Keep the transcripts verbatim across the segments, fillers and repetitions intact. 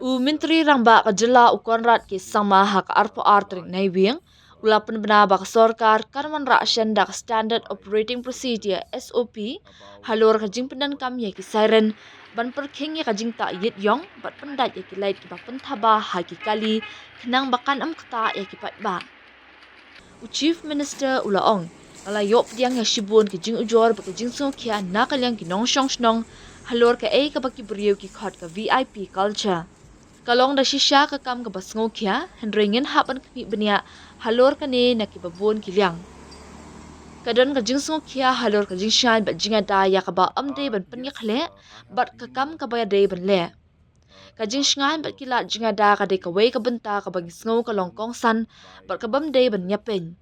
U Myntri Rangbah ka jylla u Conrad K Sangma ha ka arphew ar tarik Naiwieng u la pynbna ba ka sorkar kan wanrah shen da ka Standard Operating Procedure, S O P, halor ka jingpyndonkam ïa ki siren ban pyrkhing ïa ka jingtah ïit ïong bad pyndait ïa ki lait kiba pynthaba ha ki kali, khnang ba kan ym ktah ïa ki paidbah. U Chief Minister u la ong, nga la ïoh pdiang ïa shibun ki jingujor bad ki jingsngewkhia na ka liang ki nongshong shnong halor kaei kaba ki briew ki khot ka V I P culture. Ka long da shisha ka kam kaba sngewkhia, hynrei ngin hap ban khmih bniah halor kane na kiba bun ki liang. Ka don ka jingsngewkhia halor ka jingshngaiñ bad jingada ïa kaba ym dei ban pynïakhleh bad ka kam kaba ïadei ban leh. Ka jingshngaiñ bad ki lad jingada ka dei kawei ka bynta kaba ngi sngew ka long kongsan bad kaba ym dei ban ïapeiñ.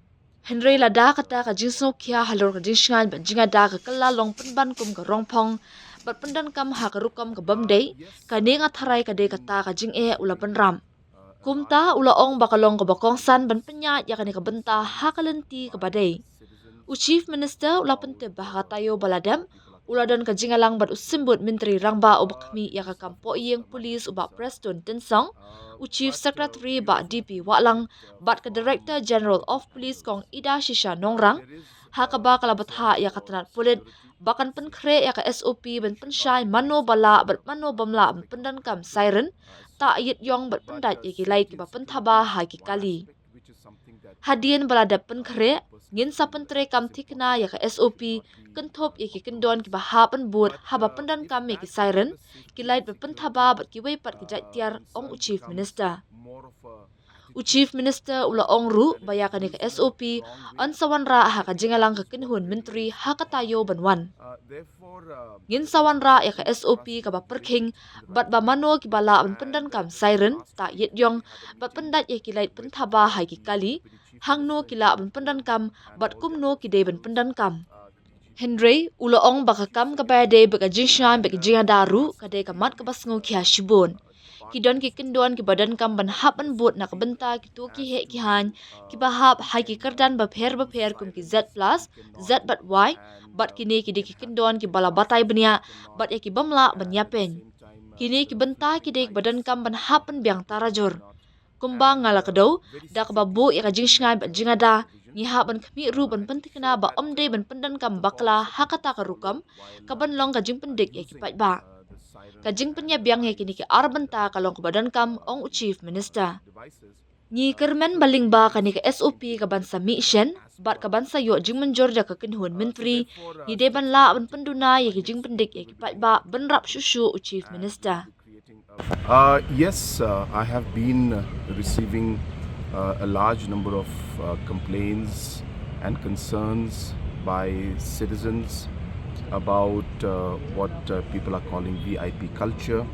Hynrei lada kata ka jingsngewkhia halor ka jingshngaiñ bad jingada ka kylla long pynban kum ka rongphong bad pyndonkam ha ka rukom kaba ym dei, kane nga tharai ka dei kata ka jingeh, u la bynrap. Kumta u la ong ba ka long kaba kongsan ban pynïaid ïa kane ka bynta ha ka lynti kaba dei. U Chief Minister u la pyntip ba ha ka taïew ba la dep u la don ka jingïalang bad u Symbud Myntri Rangbah uba khmih ïa ka kam pohïing police u Bah Prestone Tynsong, u Chief Secretary Bah D P Wahlang bad ka Director General of Police Kong Idashisha Nongrang, ha kaba ka la bthah ïa ka tnat pulit ba kan pynkhreh ïa ka S O P ban pynshai mano ba lah bad mano bym lah ban pyndonkam siren, tah ïit ïong bad pyndait ïa ki lait kiba pynthaba ha ki kali. Hadien ba la dep pynkhreh, ngin sa pyntreikam thikna ïa ka S O P, kynthup ïa ki kyndon kiba hap ban bud haba pyndonkam ïa ki siren, ki lait ba pynthaba bad kiwei pat ki jait tiar, ong u Chief Minister. U Chief Minister u la ong ruh ba ïa kane ka S O P yn sa wanrah ha ka jingïalang ka kynhun myntri ha ka taïew ban wan. Ngin sa wanrah ïa ka S O P kaba pyrkhing bad ba mano kiba lah ban pyndonkam siren, tah ïit ïong bad pyndait ïa ki lait pynthaba ha ki kali, hangno ki lah ban pyndonkam bad kumno ki dei ban pyndonkam. Hynrei u la ong ba ka kam kaba ïadei bad ka jingshngaiñ bad ka jingïada ruh ka dei ka mat kaba sngewkhia shibun. Ki don ki kyndon kiba donkam ban hap ban bud na ka bynta kito ki heh ki haiñ kiba hap ha ki kyrdan bapher bapher kum ki Z plus, Z bad Y, bad kine ki dei ki kyndon kiba la batai bniah bad ïa ki bym lah ban ïapeiñ. Kine ki bynta ki dei kiba donkam ban hap ban biang tarajur. Kumba nga la kdew, da kaba buh ïa ka jingshngaiñ bad jingada, ngi hap ban khmih ruh ban pynthikna ba ym dei ban pyndonkam bakla ha kata ka rukom kaban long ka jingpyndik ïa ki paidbah. Ka jingpynïabiang ïa kine ki ar bynta ka long kaba donkam, ong u Chief Minister. Ngi kyrmen ba lyngba kane ka S O P kaban sa mih shen bad kaban sa ïoh jingmynjur da ka kynhun myntri, ngi dei ban lah ban pynduna ïa ki jingpyndik ïa ki paidbah bynrap shuh shuh, u Chief Minister. Uh, yes, uh, I have been uh, receiving uh, a large number of uh, complaints and concerns by citizens about uh, what uh, people are calling V I P culture.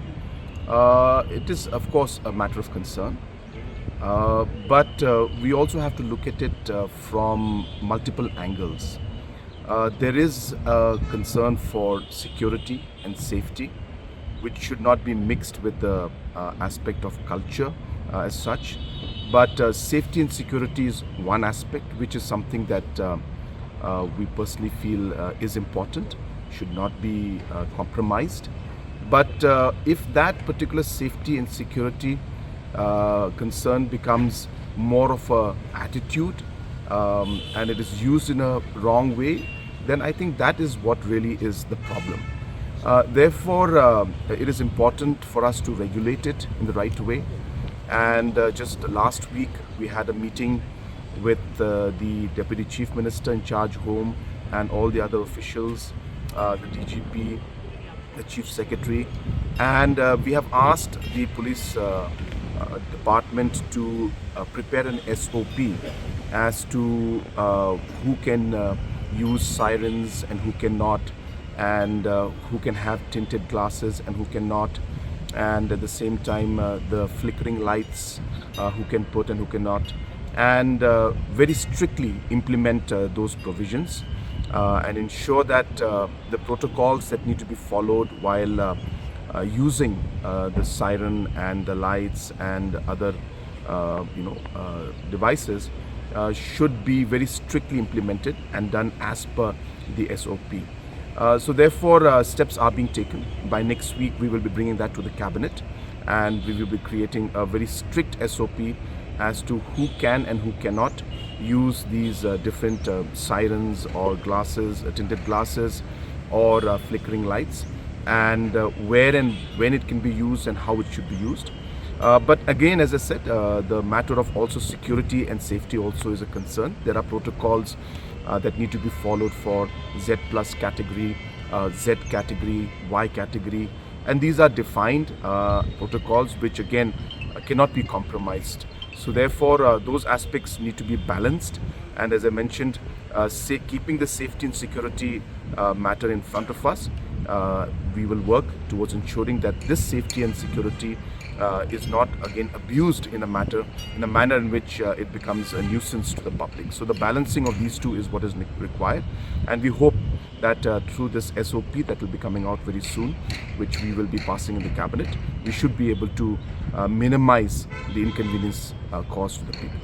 Uh, it is, of course, a matter of concern, uh, but uh, we also have to look at it uh, from multiple angles. Uh, there is a concern for security and safety, which should not be mixed with the uh, aspect of culture uh, as such. But uh, safety and security is one aspect, which is something that uh, uh, we personally feel uh, is important, should not be uh, compromised. But uh, if that particular safety and security uh, concern becomes more of a attitude um, and it is used in a wrong way, then I think that is what really is the problem. Uh, therefore, uh, it is important for us to regulate it in the right way. And uh, just last week, we had a meeting with uh, the Deputy Chief Minister in charge, Home, and all the other officials, uh, the D G P, the Chief Secretary, and uh, we have asked the police uh, uh, department to uh, prepare an S O P as to uh, who can uh, use sirens and who cannot, and uh, who can have tinted glasses and who cannot, and at the same time uh, the flickering lights, uh, who can put and who cannot, and uh, very strictly implement uh, those provisions uh, and ensure that uh, the protocols that need to be followed while uh, uh, using uh, the siren and the lights and other uh, you know uh, devices uh, should be very strictly implemented and done as per the S O P. Uh, so therefore, uh, steps are being taken. By next week, we will be bringing that to the cabinet, and we will be creating a very strict S O P as to who can and who cannot use these uh, different uh, sirens or glasses, uh, tinted glasses, or uh, flickering lights, and uh, where and when it can be used and how it should be used. Uh, but again, as I said, uh, the matter of also security and safety also is a concern. There are protocols uh, that need to be followed for Z plus category, uh, Z category, Y category, and these are defined uh, protocols which again uh, cannot be compromised. So therefore, uh, those aspects need to be balanced. And as I mentioned, uh, say, keeping the safety and security uh, matter in front of us, uh, we will work towards ensuring that this safety and security uh, is not again abused in a matter in a manner in which uh, it becomes a nuisance to the public. So the balancing of these two is what is ne- required, and we hope that uh, through this S O P that will be coming out very soon, which we will be passing in the cabinet, we should be able to uh, minimize the inconvenience uh, caused to the people.